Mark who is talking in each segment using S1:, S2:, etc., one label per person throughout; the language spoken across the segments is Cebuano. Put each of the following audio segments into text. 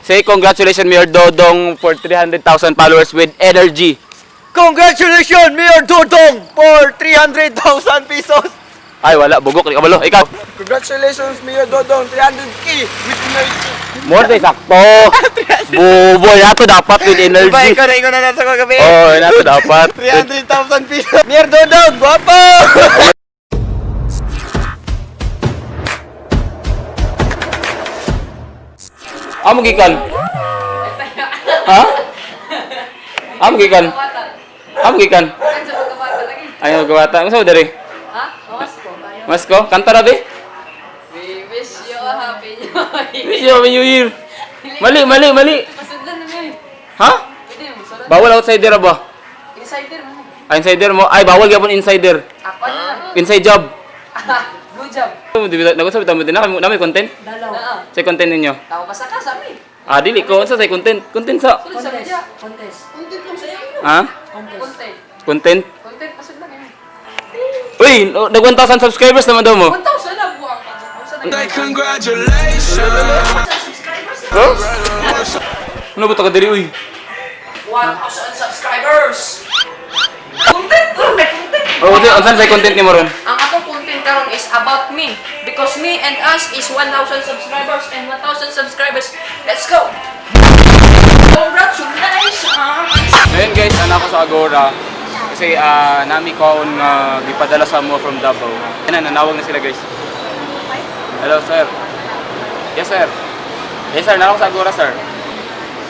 S1: Say congratulations, Mayor Dodong, for 300,000 followers with energy.
S2: Congratulations, Mayor Dodong, for 300,000 pesos!
S1: Ay, wala. Bugok. Di ka balo. Ikaw.
S2: Congratulations, Mayor Dodong, 300K with energy.
S1: More than sakto. Buboy. Nato dapat with
S2: Diba,
S1: energy.
S2: ikaw na, ikaw na nasa kagabi?
S1: Oh, nato dapat.
S2: 300,000 pesos. Mayor Dodong, guwapo!
S1: Amo gikan. Ha? Amo gikan. Amo gikan. Ayaw gawata. Unsa ba diri?
S3: Ha? Masko.
S1: Masko? Kanta ra be?
S3: We wish you a happy new year.
S1: Wish you a happy new year. Mali, mali, mali.
S3: Masundan na yun.
S1: Ha?
S3: Pwede mo, sundan.
S1: Bawal outsider ba?
S3: Insider mo.
S1: Ah, insider mo. Ay, bawal gyapon insider.
S3: Ako na lang.
S1: Inside job.
S3: Blue job.
S1: Nag-usap mo din na kami nami content.
S3: Dalaw.
S1: Sa content ninyo.
S3: Tao ka sa kasami.
S1: Ah, dili ko unsa sa content? Content sa
S3: Sunod sa media. Contest. Content lang sa'yo.
S1: Ha?
S3: Content.
S1: Content.
S3: Content, pasundan yun.
S1: Uy, nag 1,000 subscribers naman daw mo.
S3: 1,000 na buwang pa.
S4: Like congratulations.
S3: Subscribers.
S1: Huh? Ano ba ta ka diri uy?
S3: 1,000 subscribers. Content! Oh, may content!
S1: Oh, unsa unsa sa content nimo ron?
S3: Ang atong content karon is about me because me and us is 1,000 subscribers and 1,000 subscribers. Let's go! Congratulations!
S1: Ngayon guys, anak ko sa Agora kasi nami kaon nga gipadala sa mo from Davao. Ayan na, nanawag na sila, guys. Hello, sir. Yes, sir. Yes, sir, nanawag sa Agora, sir.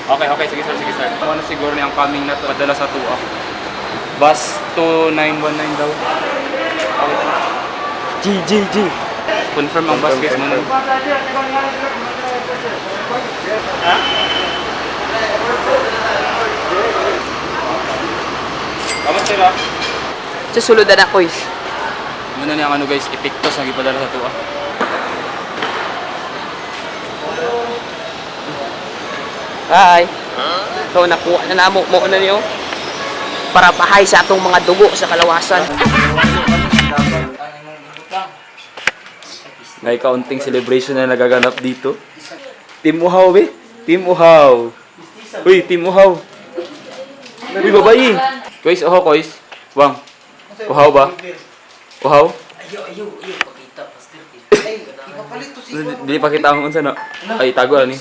S1: Okay, sige sir, sige sir. Ano siguro ni ang coming na to, padala sa tuwa. Bus 2919 daw. Okay. G, G, G. Confirm ang bus, guys, mo. Kamusta sila?
S3: Susulod na ako is.
S1: Muna niya ang ano guys, epektos na gipadala sa tuwa.
S3: Hi! So nakuha na namo mo na niyo para pahay sa atong mga dugo sa kalawasan.
S1: May kaunting celebration na nagaganap dito. Team Uhaw, be. Team Uhaw. Uy, Team Uhaw. Uy, babae. Kois, uhaw, kois. Wang. Uhaw ba? Uhaw? Dili pa kita ang unsa na. Ay, tago ra ni.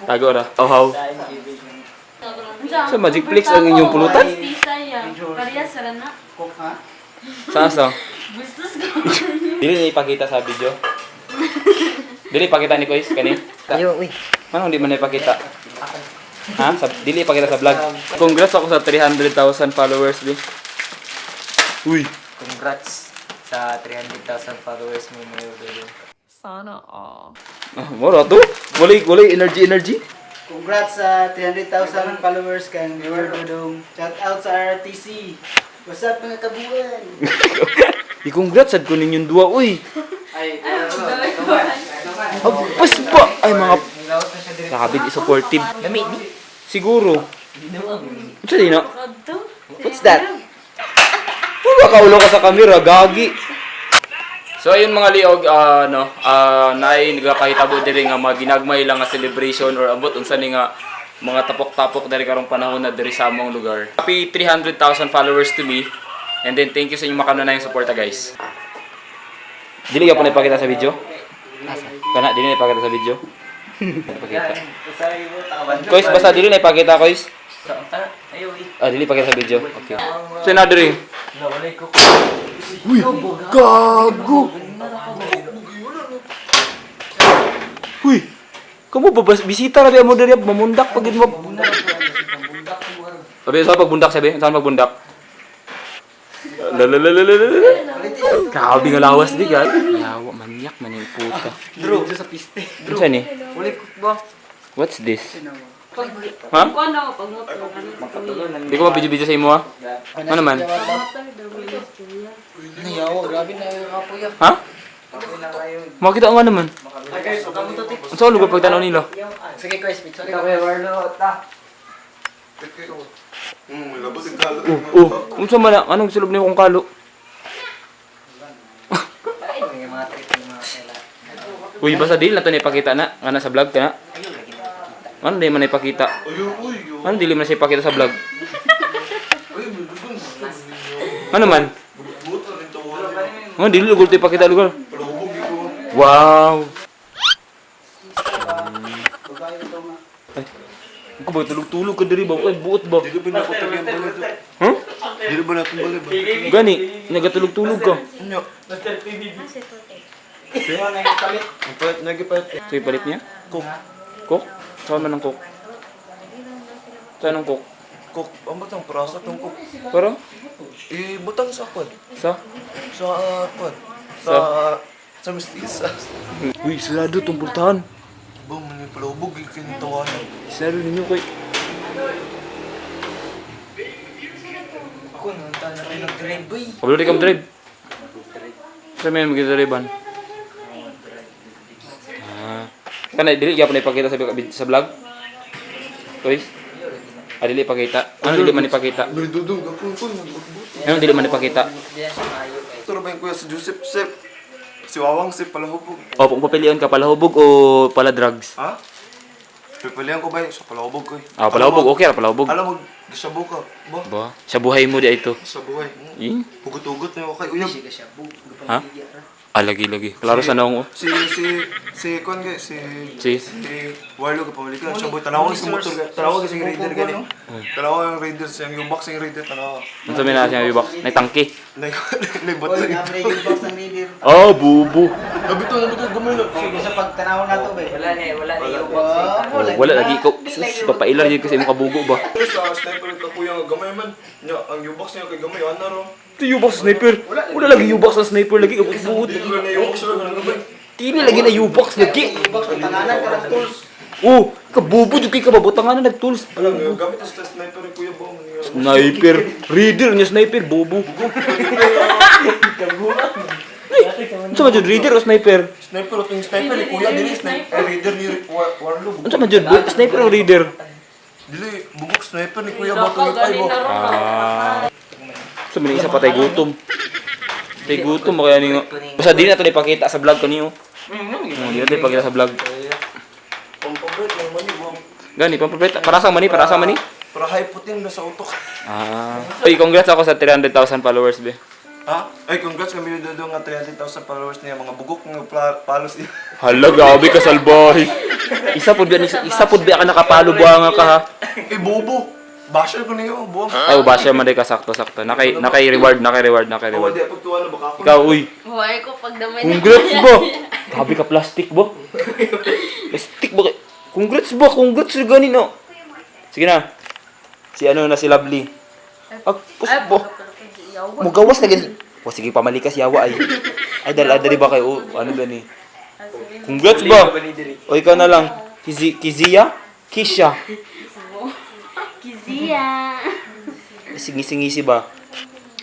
S1: Tago ra. Uhaw. Sa Magic Flix ang inyong pulutan?
S5: Parehas ra na.
S1: Sa asa?
S5: Gustos ko.
S1: Dili na ipakita sa video. Dili ipakita ni Kois kani.
S2: Ayo, uy.
S1: Ano hindi man na ipakita? Ha? Sa, dili ipakita sa vlog. Congrats ako sa 300,000 followers, bi. Uy.
S2: Congrats sa 300,000 followers mo, Mayor Dodong.
S3: Sana all.
S1: Ah, moro to. Walay walay energy energy.
S6: Congrats sa 300,000 followers kang Mayor Dodong. Shout out sa RTC. What's up, mga kabuan?
S1: I-congrats sad ko ninyong duwa, uy.
S2: Ay,
S1: Agpas ba? Ay mga grabe di supportive.
S2: Lami ni.
S1: Siguro. Unsa din na?
S5: Kadto.
S6: What's that?
S1: Puro kaulo ka sa camera, gagi. So ayun mga liog, no, naay nagakahitabo diri nga mga ginagmay lang nga celebration or abot unsa ni nga mga tapok-tapok diri karong panahon na diri sa among lugar. Happy 300,000 followers to me. And then thank you sa inyong makanunayang suporta, guys. Dili ka pa na ipakita sa video? Kana dili na ipakita sa video. Ipakita. Kois, basta dili na ipakita, Kois.
S2: Ayo, uy.
S1: Ah, dili ipakita sa video. Okay. So na diri.
S2: Nawalay ko.
S1: Uy, gago! Uy, kamu ba bisita ra ba mo diri mamundak pag mo. Sabi sa pagbundak sabi, saan pagbundak? Lalalalalalala. Grabe nga lawas di ka. Yawa manyak man yung puta.
S2: Drew. Sa piste.
S1: Unsa ni?
S2: Walay ko ba?
S1: What's this? Ha?
S5: Kuan na pag motor.
S1: Di ko mabidyo-bidyo sa imo ha. Ano man?
S6: Nayawa, grabe na yung kapoy.
S1: Ha? Makita nga naman. Unsa lugar pagtanaw nila?
S6: Sige, guys, picture
S2: Ikaw, Warlo. Ta.
S1: Oh, oh, unsa man na? Anong sulob nimo kong kalo?
S2: Ay, mga trip ng mga kaila.
S1: Uy, basta dili na to na ipakita na. Kana sa vlog ka na.
S2: Ayo, lagi na ipakita.
S1: Ano di man ipakita? Ano dili man siya ipakita sa vlog? Ano man? Ano dili lugar ito ipakita lugar? Wow.
S6: Babae ito nga.
S1: Ay. Ikaw ba tulog-tulog ka diri ba? Ay, buot ba?
S7: Dili ba na ko tagyan balay to?
S1: Huh?
S7: Dili ba natin balay ba?
S1: Gani, nagatulog-tulog ka.
S7: Ano? Ang palit, nagipalit.
S1: So ipalit niya?
S7: Cook.
S1: Cook? Saan man ang cook? Saan ang cook?
S7: Cook. Ang batang prasa tong cook.
S1: Pero?
S7: Ibutang sa kwan.
S1: Sa?
S7: Sa kwan. Sa sa mistisa.
S1: Uy, sarado itong pultahan.
S7: Ba man yung palubog ikintawanan.
S1: Sarado ninyo kay...
S2: Ako, nunta na rin nag-drive, boy.
S1: Kabalo di ka drive. Sa may mag-drivean. Ah. Kana dili gyapon ipakita sa vlog. Toys? Ah, dili ipakita. Ano dili man ipakita?
S7: Bro, dudong gapon ko nagbuot.
S1: Ano dili man ipakita?
S2: Hindi na siya maayo kay.
S7: Turo ba yung kuya si Joseph Sep? Si Wawang Sep palahubog.
S1: O, kung papilion ka, palahubog o pala drugs?
S7: Ha? Pipilihan ko ba yun? Sa palahubog ko eh.
S1: Ah, palahubog. Okay ra, palahubog.
S7: Alam mo, gisabo ka. Ba?
S1: Ba? Sa buhay mo di ito.
S7: Sa buhay.
S1: Eh?
S7: Hugot-hugot na ako kay uyab.
S6: Siya siya bug.
S1: Ha? Ah, lagi, lagi. Klaro sa naong, oh.
S7: Si si si kuan gay si
S1: Si?
S7: si Warlo ka pamalikan siya boy tanawa sa motor tanawa kasi yung raider gani. Tanawa ang raider siyang yung box yung raider tanawa.
S1: Ano sabi na siya, box? Nay tangke.
S7: Nay nay
S6: Oy,
S7: battery.
S6: nabre yung box ng leader.
S1: Oh, bubo.
S7: Nabito nabito gamay na.
S6: Sige sa pagtanaw na to ba.
S2: Wala na yung box.
S1: Oh, wala lagi ko. Sus, papailar yun kasi imong kabugo ba?
S7: Sa sniper ka kuya nga gamay man. Nya ang yung box niya kay gamay ana ro.
S1: Ito U-box sniper. Wala lagi U-box ang sniper lagi. Buot.
S7: Dili ko na yung box ra gamay.
S1: Tili lagi na U-box lagi.
S6: Box tanganan ka ng tools.
S1: Oh, kabubo jud kay kababutangan na nag-tools.
S7: Alam mo gamit sa sniper ni kuya ba man niya.
S1: Sniper. Reader niya sniper, bobo. Ay, unsa man jud reader o sniper?
S7: Sniper to yung sniper ni kuya dili sniper raider ni Warlo.
S1: Unsa man jud sniper o reader?
S7: Dili bugok sniper ni kuya ba to yung ba.
S1: Ah. So man isa patay gutom. Patay gutom ba kaya ninyo? Basta di na to ipakita sa vlog kaniyo. Di na to ipakita sa vlog.
S7: Pampabrate ng money ba.
S1: Gani, pampapit. Para sa mani, para sa mani.
S7: Para high putin na sa utok.
S1: Ah. Uy, congrats ako sa 300,000 followers, be.
S7: Ha? Ay, congrats kami ni Dodo nga 300,000 followers niya. Mga bugok nga palos niya.
S1: Hala, grabe ka salbahe. Isa pud ba ka nakapalo buanga ka ha?
S7: Eh, bobo! Basher ko niyo, buwang.
S1: Ay, ba siya man ka sakto sakto. Nakay nakay reward, nakay reward, nakay
S7: Oh,
S1: reward.
S7: di, pagtuwa na baka ako.
S1: Ikaw, uy.
S5: Huwag ko pagdamay na.
S1: Congrats ba? Grabe ka plastic ba? Plastic ba? Congrats ba? Congrats gani no. Sige na. Si ano na si Lovely. Ah, pus ba? Mugawas na gani. O sige pamalikas yawa ay. Ay dal dali ba kayo? O, ano gani? Congrats ba? O ikaw na lang. Kizi, Kizia? Kisha.
S5: Kizia.
S1: Singisi-ngisi ba?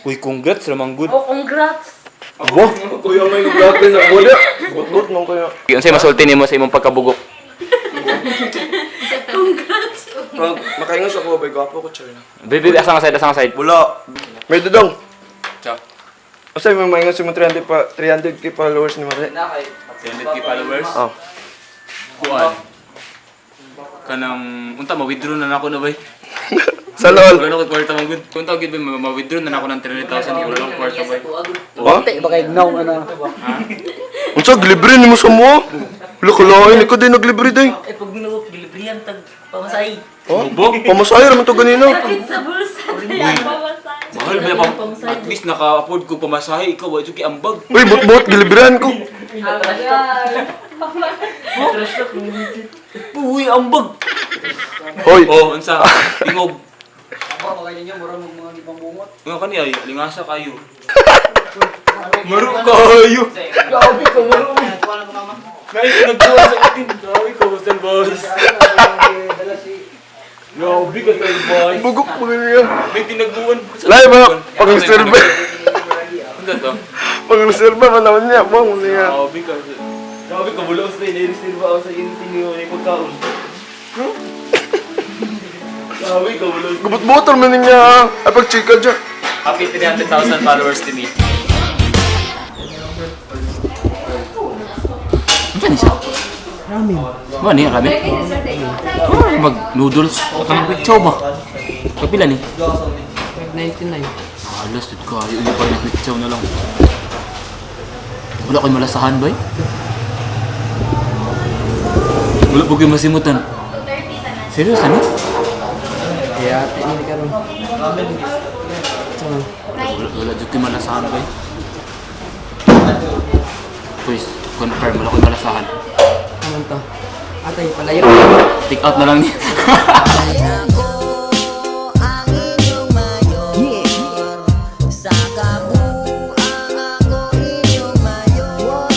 S1: Uy, congrats ramang good.
S5: Oh, congrats.
S1: Abo.
S7: Kuya, may vlogger na wala. Butot mo kayo.
S1: Unsay masulti nimo sa imong pagkabugok?
S5: Congrats.
S7: Pag makaingos ako, bay gwapo ko, char na.
S1: Baby, asa nga side, asa nga side.
S7: Wala. May Dodong.
S1: Ciao.
S7: Asa may maingon sa 300 pa 300K followers ni Mare?
S2: Na kay.
S1: 300K followers?
S7: Oh.
S1: Kuan. Kanang unta ma-withdraw na nako na bay.
S7: Sa lol.
S1: Wala na ko kwarta man gud. Kung tawag gid ba ma-withdraw na nako ng 300,000 wala na ko kwarta bay.
S7: Ha?
S6: Ba kay gnaw ano.
S7: Unsa glibre nimo sa mo? Wala ko lain, ikaw din naglibre day.
S2: Eh, pag minuwag, gilibrihan, tag pamasay.
S7: Oh?
S1: Bubo.
S7: Pamasahe raman to ganina.
S5: Sakit sa bulsa. Pamasahe.
S1: Mahal ba pa? At least naka-afford ko pamasahe ikaw wa jud kay ambag.
S7: Uy, bot-bot gilibrehan ko.
S1: Uy, ambag.
S7: Hoy.
S1: Oh, unsa? Tingog.
S6: Ba kay ninyo mura mo mga gipambungot.
S1: Nga kani ay lingasa kayo. Maro kayo. Grabe ka maro.
S6: Kuha na ko mama.
S1: Nay, nagduwa sa akin. Grabe ka boss.
S6: Dala si
S1: Grabe ka boss.
S7: Bugok mo niya.
S1: May tinaguan.
S7: Lahi ba? Pang-reserve.
S1: Ano to?
S7: Pang-reserve man naman niya, buwang niya.
S1: Grabe ka. Grabe ka bulos na iniriserve ako sa inyo niyo ni pagkaon. Grabe ka bulos.
S7: Gubot-butor man niya. Ay pag-chika dyan.
S1: Happy 300,000 followers to me. Ano siya? Ramen. Ano niya ramen? Mag noodles. Kanang quick chow ba? Kapila ni?
S3: 599.
S1: Alas, dito ka. Yung pa rin quick chow na lang. Wala ko'y malasahan ba eh? Wala po kayo masimutan. Serious, ano?
S3: Kaya ate ni karon. So,
S1: Wala, wala dyan kayo malasahan ba eh? Please, confirm. Wala ko'y malasahan.
S3: ano to? Atay palayo.
S1: Take out na lang niya.
S8: Ako ang inyong mayor. Sa kabuang ako inyong mayor.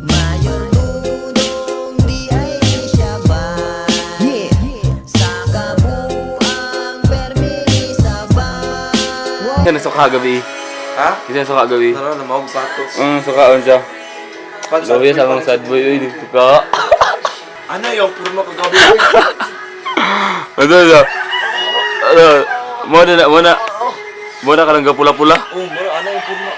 S8: Mayor Dudong di ay siya ba? Sa kabuang permili sa ba?
S1: Isa na suka gabi.
S7: Ha?
S1: Isa na suka gabi.
S7: Tara na maog pato.
S1: Sukaon siya. Gabi sa mga sad boy. Uy, dito ka.
S7: Ano yung purma kagabi?
S1: Ano na? Ano? Muna na, muna. Muna ka lang pula-pula.
S7: Oh, mura ano yung purma?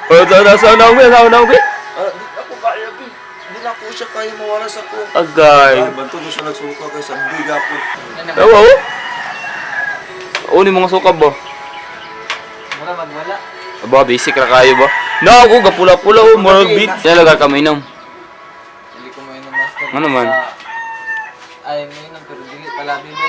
S1: Oh, sa na sa na sa na
S7: Ah, di ako kaya bi. Di na ako siya kaya mawala sa ko.
S1: Agay.
S7: Ay, bantog ko siya nagsuka kay sa gapon.
S1: Tawa oh. Oh, ni mga suka ba?
S2: Mura magwala.
S1: Aba, basic ra kayo ba? No, ako gapula-pula oh, murag beat. Talaga kami inom.
S2: Hindi ko mainom, master.
S1: Ano man?
S2: Ay, may